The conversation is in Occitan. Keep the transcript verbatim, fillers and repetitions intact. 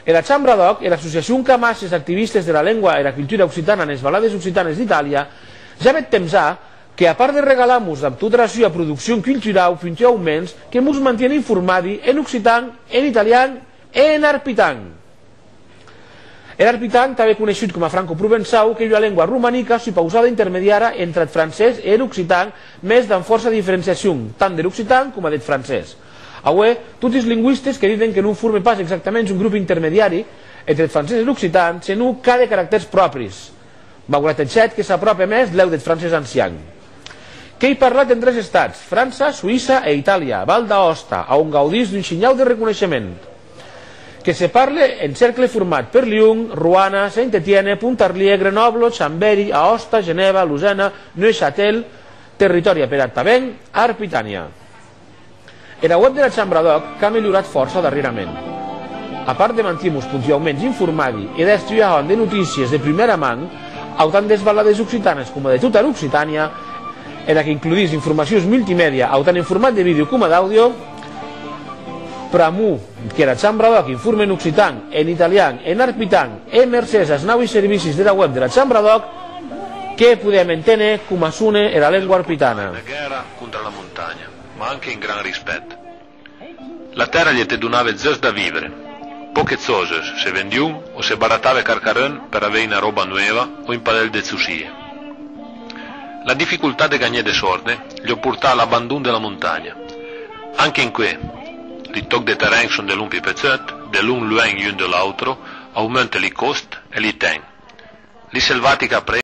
Era Chambra d'Òc e l'associacion qu'amasse es activistes dera lengua e era cultura occitana enes valades occitanes d'Itàlia, ja bèth temps a que, a part de regalar-mos damb tota era sua produccion culturau puntuauments, que mos mantien informadi en occitan, en italian e en arpitan. Er arpitan, tanben coneishut coma francoprovençau, qu'ei ua lengua romanica supausada intermediara entre eth francés e er occitan, mès damb fòrça diferenciacion, tant der occitan coma deth francés. Aué, toti es lingüistes que diden que non forme pas exactaments un grop intermediari entre eth francés e er occitan, senon qu'a de caractèrs pròpris, maugrat eth hèt que s'apròpe mès lèu deth francés ancian. Qu'ei parlat en tres estats, França, Suïssa e Itàlia, Val d'Aòsta, a on gaudís d'un shinhau de reconeishement. Que se parle en cercle format per Lyon, Roana, Saint-Étienne, Pontarlier, Grenoble, Chambéry, Aòsta, Genèva, Losena, Neuchâtel, territòri aperat tanben Arpitània. Era web dera Chambra d'Òc qu'a melhorat fòrça darrierament. A part de mantier-mos puntuauments informadi e d'èster ua hònt de notícies de prumèra man, autant des valades occitanes coma de tota era Occitània, ena qu'includís informacions multimèdia, autant en format de vidèo coma d'àudio, pr'amor qu'era Chambra d'Òc informe en occitan, en italian, en arpitan e mercés as naui servicis dera web dera Chambra d'Òc, que podem enténer coma sone era lengua arpitana. Una guèrra contra la montanha, ma anche un gran rispèt. La tèrra lhe te donave just da vivre. Pòques chauses se vendion o se baratave qualquarren per aver una ròba nuèva o un parelh de chaussiers. La dificultat de ganhar de sòrde lhe portà a l'abandon de la montanha. Anche enqué, li tòcs de terren son de lon pus pechuts, de lon luenh un de l'autre, aumenta li còst e li temps. Li selvatic après